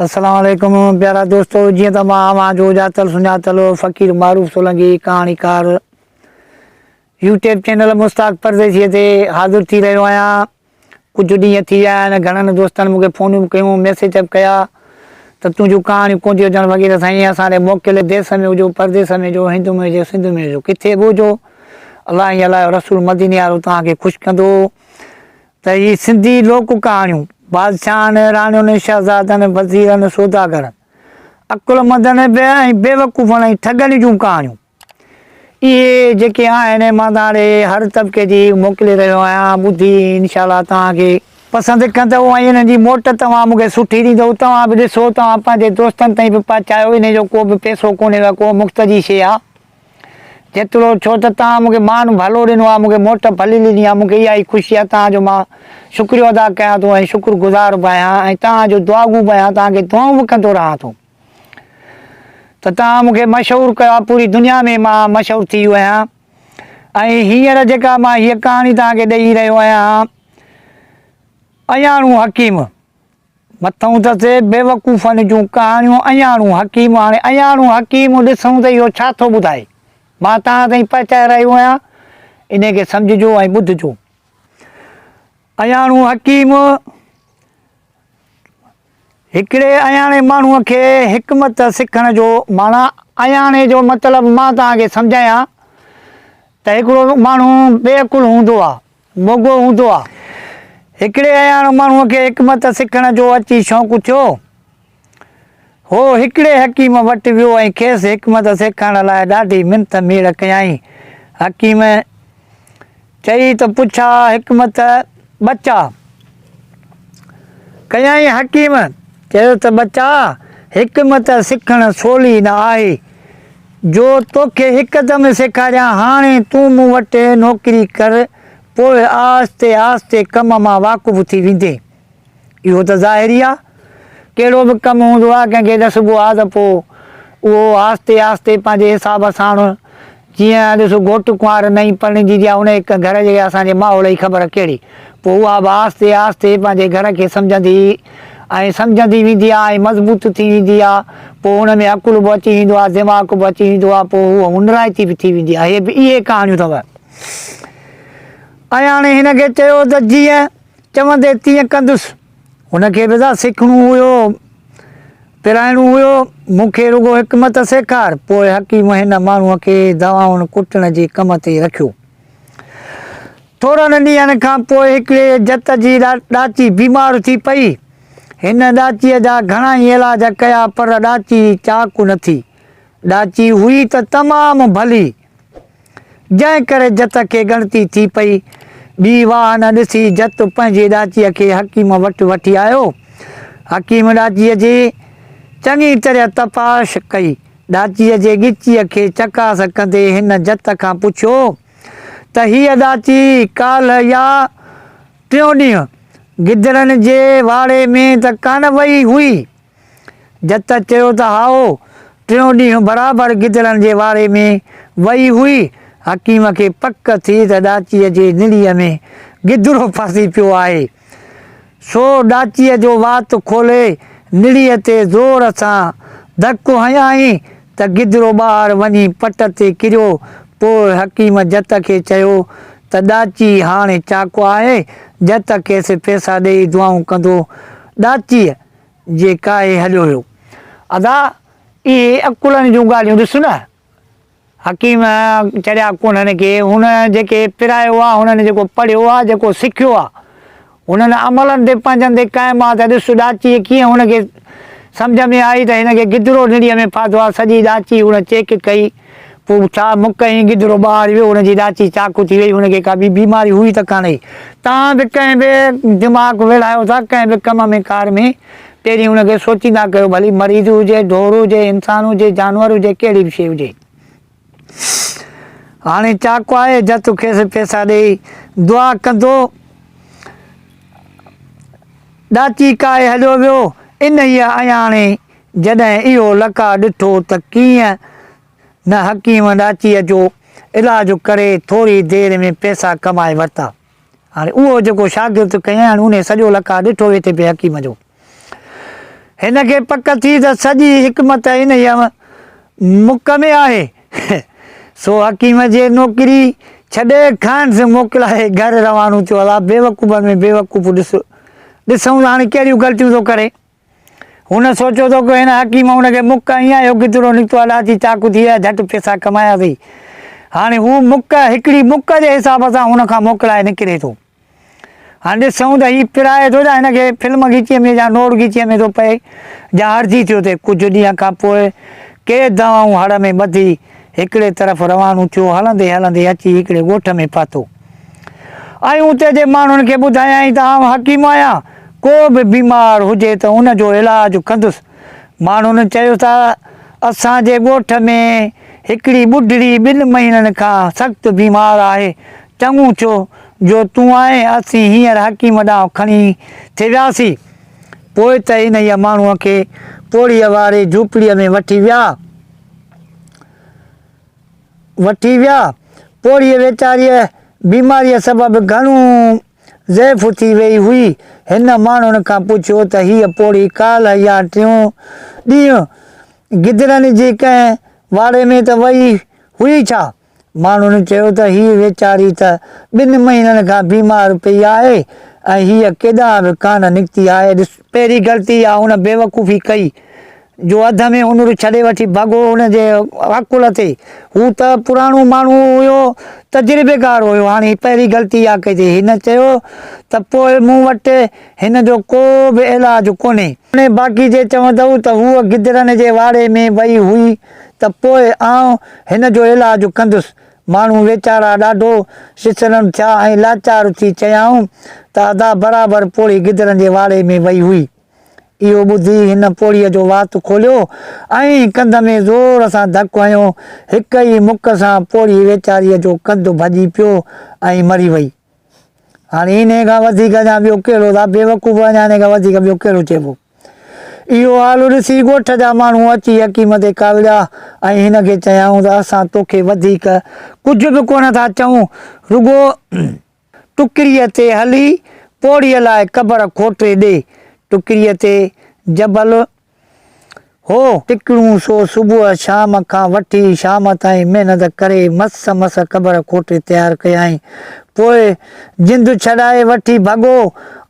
السلام عليڪم پيارا دوستو جيئن ته مان اوهان جو ڄاتل سڃاتل فقير معروف سولنگي ڪهاڻيڪار يوٽيوب چينل مشتاق پرديسي تي حاضر ٿي رهيو آهيان ڪجهه ڏينهن ٿي ويا آهن گهڻن دوستن مون کي فونون به ڪيون ميسيج به ڪيا ته تنهنجون ڪهاڻيون ڪونه ٿيون اچن وغيره سائين اسان ڏي موڪل ديس ۾ هجو پرديس ۾ هجو هند ۾ هجو سنڌ ۾ هجو ڪٿي به هجو الله ۽ الله جو رسول مديني وارو توهان کي خوش ڪندو ته هي سنڌي لوڪ ڪهاڻيون، بادشاهن، راڻين، شهزادن، وزيرن، سوداگرن، عقلمندن به ۽ بيوقوفن ۽ ٺڳن جون ڪهاڻيون، اهي جيڪي آهن مان توهان ڏي هر طبقي جي موڪلي رهيو آهيان، ٻڌي انشاء الله توهان کي پسند ڪندؤ ۽ انهن جي موٽ توهان مون کي سٺي ڏيندؤ، توهان به ڏسو، توهان پنهنجي دوستن تائين به پهچايو، انهي جو ڪو به پئسو ڪونهي ڪو مفت جي شيء آهي. جيترو ڇو ته توهان مون کي مان ڀلو ڏنو آهي، مون کي موٽ ڀلي ڏني آهي، مون کي اها ئي خوشي آهي، توهان جو مان شڪريو ادا ڪيان ٿو ۽ شڪر گذار به آهيان ۽ توهان جو دعاگو به آهيان، توهان کي دعائون به ڪندو رهان ٿو ته توهان مون کي مشهور ڪيو آهي، پوري دنيا ۾ مان مشهور ٿي ويو آهيان ۽ هينئر جيڪا مان هيء ڪهاڻي توهان کي ڏئي رهيو آهيان اياڻو حڪيم. مٿئون ته سي بيوقوفن جون ڪهاڻيون اياڻو حڪيم هاڻي اياڻو حڪيم ڏسون ته اهو ڇا ٿو ٻڌائي. مان توهان تائين پهچائي رهيو آهيان انهي کي سمجهجو ۽ ٻڌجو. اياڻو حڪيم هڪڙي اياڻي ماڻهوء کي حڪمت سکڻ جو معنيٰ اياڻي جو مطلب مان توهان کي سمجهايان ته هڪڙو ماڻهو بي عقل هوندو آهي. موڳو هوندو آ. هڪڙي اياڻ ماڻهوء کي حڪمت سکڻ جو اچي شوق ٿيو. هو هڪڙي حڪيم وٽ ويو ۽ کيس حڪمت سيکارڻ لاء ڏاڍي منٿ ميڙ ڪيائين. حڪيم چئي ته پڇا حڪمت ٻچا. ڪيائين حڪيم چيو ته ٻچا حڪمت سکڻ سولي نه آهي. جو توکي هڪدم سيکاريان، هاڻي تون مون وٽ نوڪري ڪر، پوء آهستي آهستي ڪم مان واقف ٿي ويندين. اهو ته ظاهر ئي آ، ڪهڙو به ڪم هوندو آ، ڪنهن کي ڏسبو آ ته پوء اهو آهستي آهستي پنهنجي حساب ساڻ جيئن ڏس گهوٽ ڪنوار نئين پرڻجي جي آ، انهيء گهر جي اسان جي ماحول جي خبر ڪهڙي. پوء اها به آهستي آهستي پنهنجي گهر کي سمجهندي ۽ سمجهندي ويندي آهي ۽ مضبوط ٿي ويندي آهي. پوء ان ۾ عقل به اچي ويندو آهي، دماغ به اچي ويندو آهي، پوء هوء هنرائتي به ٿي ويندي آهي. هي به اهي ڪهاڻيون اٿو. اياڻي هن کي چيو ته جيئن چوندي تيئن ڪندس. هن کي به ته سکڻو هيو، پرائڻو هيو. مون کي رڳو حڪمت سيکار. پوء حڪيم هن ماڻهوء کي دوائن ڪٽڻ جي ڪم تي رکيو. ٿورن ڏينهن کان پوء هڪڙي جت جي ڏاچي بيمار ٿي پئي. هن ڏاچيء جا گهڻا ئي علاج ڪيا پر ڏاچي چاق نه ٿي. ڏاچي هئي ته تمام ڀلي، جنهن ڪري جت کي ڳڻتي ٿي پئي. ٻي واهه نه ڏسي جت پنهنجي ڏاچيء کي حڪيم وٽ وٺي آيو. حڪيم ڏاچيء جي چڱي طرح تپاس ڪئي. ڏاچيء جي ڳچيء کي چڪاس ڪندي هن جت کان پڇيو. ته هيء ڏاچي ڪالهه يا ٽيون ڏينهن گدڙن جي واڙي ۾ ته ڪانه وئي هئي؟ جت چيو ته هائو، ٽيون ڏينهن برابر گدڙن جي واڙي ۾ وئي هئي. حڪيم کي پڪ ٿي ته ڏاچيء جي نڙيء ۾ گدڙو ڦاسي پيو آهي. سو ڏاچيء جو وات کولي نڙيء تي زور سان ڌڪ هنيائين ته گدرو ٻاهر وڃي پٽ تي ڪريو. پوء حڪيم جت کي چيو ته ڏاچي هاڻي چاق آهي. جت کيس پئسا ڏيئي دعائون ڪندو ڏاچيء جي ڪاهي هليو ويو. ادا اهي عقلن جون ڳالهيون ڏس نه. حڪيم چڙيا ڪونهن ڪي، هن جيڪي پرايو آ، هنن جيڪو پڙهيو آ، جيڪو سکيو آ، هنن عملن تي پنهنجن تي قائم آ ته ڏس ڏاچيء ڪيئن هن کي سمجهه ۾ آئي ته هن کي گدرو نڙيء ۾ ڦاٿو آ، سڄي ڏاچي هن چيڪ ڪئي، پوء ڇا مڪ ۽ گدرو ٻاهر ويو، هن جي ڏاچي چاق ٿي وئي، هن کي ڪا ٻي بيماري هئي ته ڪانه هئي. توهان به ڪنهن به دماغ ويڙهايو ٿا، ڪنهن به ڪم ۾ ڪار ۾، پهرين ان کي سوچيندا ڪيو ڀلي مريض هجي، ڍور هجي، انسان هجي، جانور هجي، ڪهڙي به شيء هجي. هاڻي چاڪو آهي جت کيس پئسا ڏيئي دعا ڪندو. ڏاچي ڪاهي هليو ويو. انهيء اياڻي جڏهن اهو لقاء ڏٺو ته ڪيئن نه حڪيم ڏاچيء جو علاج ڪري ٿوري دير ۾ پئسا ڪمائي ورتا. هاڻي اهو جيڪو شاگرد ڪيائين هاڻي انهي سڄو لقاء ڏٺو ويٺي پئي حڪيم جو. هن کي پڪ ٿي ته سڄي حڪمت انهيء مڪ ۾ آهي. سو حڪيم جي نوڪري ڇڏي کانئس موڪلائي گهر روانو ٿيو. الا بيوقوفن ۾ بيوقوف ڏس، ڏسون ته هاڻي ڪهڙيون غلطيون ٿو ڪري. هن سوچيو ته هن حڪيم هن کي مڪ هنئي آهي، اهو ڪيترو نڪتو آهي، ڏاچي چاقو ٿي ويا، جهٽ پئسا ڪمايا اٿئي. هاڻي هو مڪ هڪڙي مڪ جي حساب سان هن کان موڪلائي نڪري ٿو. هاڻي ڏسون ته هي پرائي ٿو يا هن کي فلم ڳچيء ۾ يا نوڙ ڳچيء ۾ ٿو پئي يا عرضي ٿيو ٿئي. ڪجهه ڏينهن کان پوء ڪي دوائون هڙ ۾ ٻڌي هڪڙي طرف روانو ٿيو. هلندي هلندي اچي هڪڙي ڳوٺ ۾ پهتو ۽ اتي جي ماڻهن کي ٻڌايائين ته آئون حڪيم آهيان، ڪو به بيمار هجي ته ان جو علاج ڪندس. ماڻهن چيو ته اسان جي ڳوٺ ۾ هڪڙي ٻڍڙي ٻن مهينن کان سخت بيمار آهي، چڱو ٿيو جو تون آئين، اسين هينئر حڪيم ڏانهن کڻي ٿي وياسين. پوء ته انهيء ماڻهوء کي پوڙهيء واري جهوپڙيء ۾ وٺي ويا. وٺي ويا. پوڙهيء ويچاريء بيماريء سبب گهڻو ضعيف ٿي ويئي هئي. هن ماڻهن کان پڇيو ته هيء پوڙهي ڪالهه يا ٽيون ڏينهن گدڙن جي ڪنهن واڙي ۾ ته ويئي هئي ڇا؟ ماڻهن چيو ته هيء ويچاري ته ٻن مهينن کان بيمار پئي آهي ۽ هيء ڪيڏانهن به ڪانه نڪتي آهي. ڏس! پهرين غلطي اها هن بيوقوفي ڪئي جو اڌ ۾ هنر ڇڏي وٺي ڀڳو هن جي عقل تي. هو ته پراڻو ماڻهو هيو، تجربيڪار هيو. هاڻي پهرين غلطي اها ڪئي اٿئي. هن چيو ته پوء مون وٽ هن جو ڪو به علاج ڪونهي. باقي جي چوندؤ ته هوء گدڙن جي واڙي ۾ وئي هئي ته پوء آئون هن جو علاج ڪندس. ماڻهو ويچارا ڏاڍو سسڙڻ ٿيا ۽ لاچار ٿي چيائون ته ادا برابر پوڙهي گدڙن جي واڙي ۾ وئي هئي. اهو ٻڌي هن پوڙهيء جو وات کوليو ۽ ڪنڌ ۾ زور سان ڌڪ هنيو. هڪ ئي مڪ سان پوڙهي ويچاريء جو ڪنڌ ڀڄي پيو ۽ مري وئي. هاڻي انهيء کان وڌيڪ اڃا ٻيو ڪهڙو ٿا بيوقوف اڃا انهيء کان وڌيڪ ٻيو ڪهڙو چئبو. اهو حال ڏسي ڳوٺ جا ماڻهو اچي حڪيم تي ڪاوڙيا ۽ هن کي چيائون ته اسان توکي وڌيڪ ڪجهه به ڪونه ٿا چئون، رڳو ٽڪريء تي هلي پوڙهيء لاء قبر کوٽي ڏي. ٽڪريء تي جبل هو. ٽڪڙون سو صبح شام کان وٺي شام تائين محنت ڪري مس مس قبر کوٽي تيار ڪيائين. پوء جند ڇڏائي وٺي ڀڳو.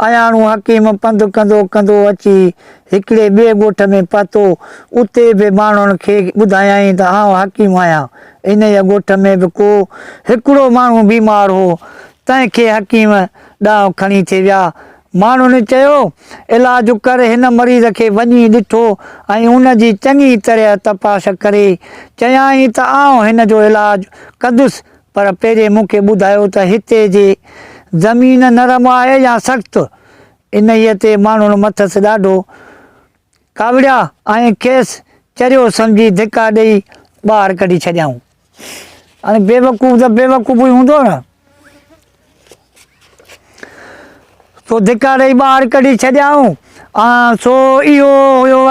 اياڻو حڪيم پنڌ ڪندو ڪندو اچي هڪڙي ٻئي ڳوٺ ۾ پهتو. اتي به ماڻهن کي ٻڌايائين ته آئون حڪيم آهيان. انهيء ڳوٺ ۾ به ڪو هڪڙو ماڻهو بيمار هو، تنهن کي حڪيم ڏانهن کڻي ٿي ويا. ماڻهن چيو، علاج ڪر هن مريض کي وڃي ڏٺو ۽ ان جي چڱي طرح تپاس ڪري چيائين ته آئون هن جو علاج ڪندس پر پهرين مون کي ٻڌايو ته هتي جي زمين نرم آهي يا سخت؟ انهيء تي ماڻهن مٿس ڏاڍو ڪاوڙيا ۽ کيس چريو سمجهي ڌڪا ڏيئي ٻاهر ڪڍي ڇڏيائون. هاڻي بيوقوف ته بيوقوف ئي هوندو نه. سو ڌڪا ڏيئي ٻاهر ڪڍي ڇڏيائون. سو اهو هيو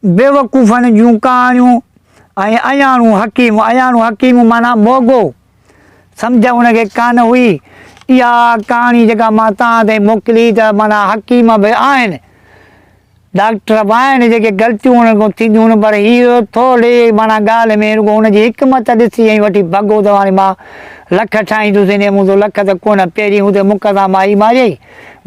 بيوقوفن جون ڪهاڻيون ۽ اياڻو حڪيم، اياڻو حڪيم معنيٰ موڳو، سمجهه ان کي ڪانه هئي. اها ڪهاڻي جيڪا مان توهان تائين موڪلي ته معنيٰ حڪيم به آهن، ڊاڪٽر به آهن جيڪي غلطيون انهن کان ٿينديون آهن پر هي ٿوري معنيٰ ڳالهه ۾ رڳو ان جي حڪمت ڏسي ۽ وٺي ڀڳو ته هاڻي مان لک ٺاهيندس انهيء مون تو لک ته ڪونه پهرين هتي مڪ سان مائي ماريائين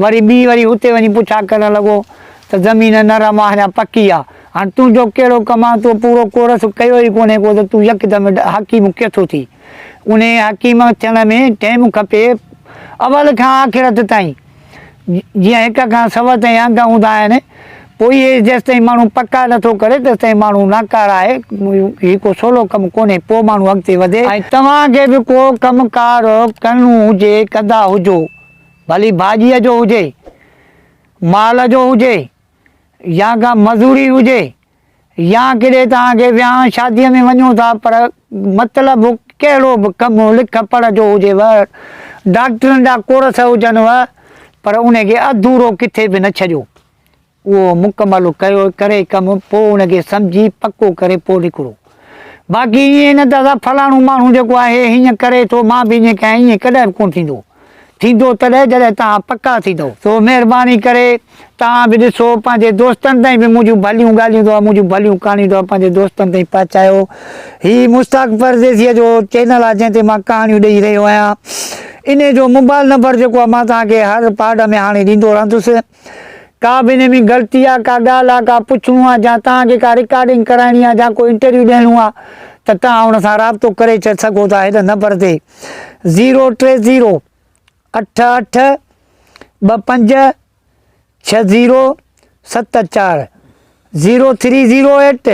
وري ٻي وري هتي وڃي پڇا ڪرڻ لڳو ته زمين نرم آ يا پڪي آ. هاڻ تنهنجو ڪهڙو ڪم آ، تو پورو ڪورس ڪيو ئي ڪونهي ڪو ته تون يڪدم حڪيم ڪيٿو ٿي. انهيء حڪيم ٿيڻ ۾ ٽيم کپي اول کان آخرت تائين. جيئن هڪ کان سو تائين انگ هوندا آهن، پوء اهي جيستائين ماڻهو پڪا نه ٿو ڪري تيستائين ماڻهو ناڪاره آهي. هي ڪو سولو ڪم ڪونهي، پوء ماڻهو اڳتي وڌي. ۽ توهان کي به ڪو ڪم ڪار ڪرڻو هجي ڪندا هجو، ڀلي ڀاڄيء جو هجي. مال جو هجي يا ڪا مزوري هجي يا ڪيڏي توهان کي ويانهه شاديء ۾ وڃو ٿا پر مطلب ڪهڙو به ڪم لک پڙهه جو هجيو ڊاڪٽرن جا ڪورس هجنو پر ان کي اڌورو ڪٿي به نه ڇڏيو اهو مڪمل ڪيو ڪري ڪم پوء ان کي سمجهي پڪو ڪري پوء نڪرو باقي ائين نه ته فلاڻو ماڻهو جيڪو آهي هيئن ڪري ٿو مان به ائين ڪيان ائين ڪڏهن به ڪونه ٿيندو. ٿيندو تڏهن جڏهن توهان پڪا ٿيندؤ. سو مهرباني ڪري توهان به ڏسو پنهنجي دوستن تائين به منهنجون ڀليون ڳالهيون اٿو منهنجون ڀليون ڪهاڻيون اٿو پنهنجي دوستن تائين پهچايو. هي مشتاق پرديسيء جو چينل آهي جنهن تي مان ڪهاڻيون ڏئي رهيو آهيان. انهي جو موبائل نمبر جيڪو آهي مان توهان کي هر پارٽ ۾ هاڻي ڏيندو رهندس. ڪا به انهي ۾ غلطي آ ڪا ڳالهه آ ڪا پڇڻو آ جا توهان کي ڪا رڪارڊنگ ڪرائڻي آ جا ڪو انٽرويو ڏيڻو آ ته توهان ان سان رابطو ڪري سگهو ٿا هن نمبر تي زيرو ٽي زيرو اٺ اٺ ٻه پنج ڇهه زيرو ست چار zero three zero eight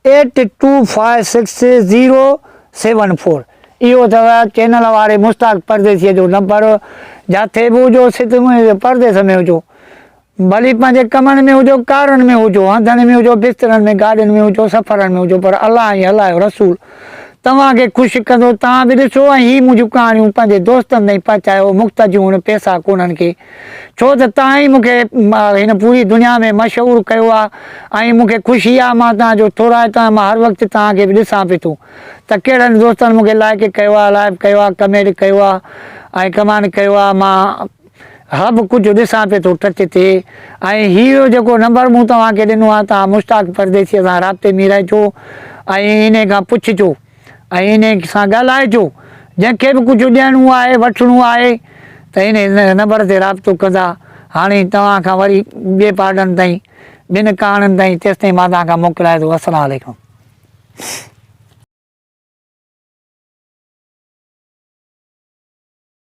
eight two five six zero seven four اهو اٿو چينل واري مشتاق پرديسيء جو نمبر جاٿي به هجو سنڌ ۾ پرديس ۾ هجو ڀلي پنهنجي ڪمن ۾ هجو ڪارن ۾ هجو هنڌن ۾ هجو بسترن ۾ گاڏين ۾ هجو سفرن ۾ هجو پر الله ۽ الله جو رسول توهان کي خوش ڪندو توهان به ڏسو ۽ هي منهنجون ڪهاڻيون پنهنجي دوستن تائين پهچايو مختجون هن پيسا ڪونهن کي ڇو ته توهان ئي مون کي هن پوري دنيا ۾ مشهور ڪيو آهي ۽ مون کي خوشي آهي مان توهان جو ٿورائتو آهيان مان هر وقت توهان کي به ڏسان پئي ٿو ته ڪهڙن دوستن مون کي لائڪ ڪيو آهي لائيو ڪيو آهي ڪمينٽ ڪيو آهي ۽ ڪمان ڪيو آهي مان سڀ ڪجهه ڏسان پئي ٿو ٽچ تي ۽ هي جيڪو نمبر مون توهان کي ڏنو آهي توهان مشتاق پرديسيء سان رابطي ۾ رهجو ۽ انهي کان پڇجو ۽ انهي سان ڳالهائجو جنهن کي به ڪجهه ڏيڻو آهي وٺڻو آهي ته انهي نمبر تي رابطو ڪندا هاڻي توهان کان وري ٻئي پارٽن تائين ٻين ڪهاڻين تائين تيستائين مان توهان کان موڪلائي ٿو السلام عليڪم.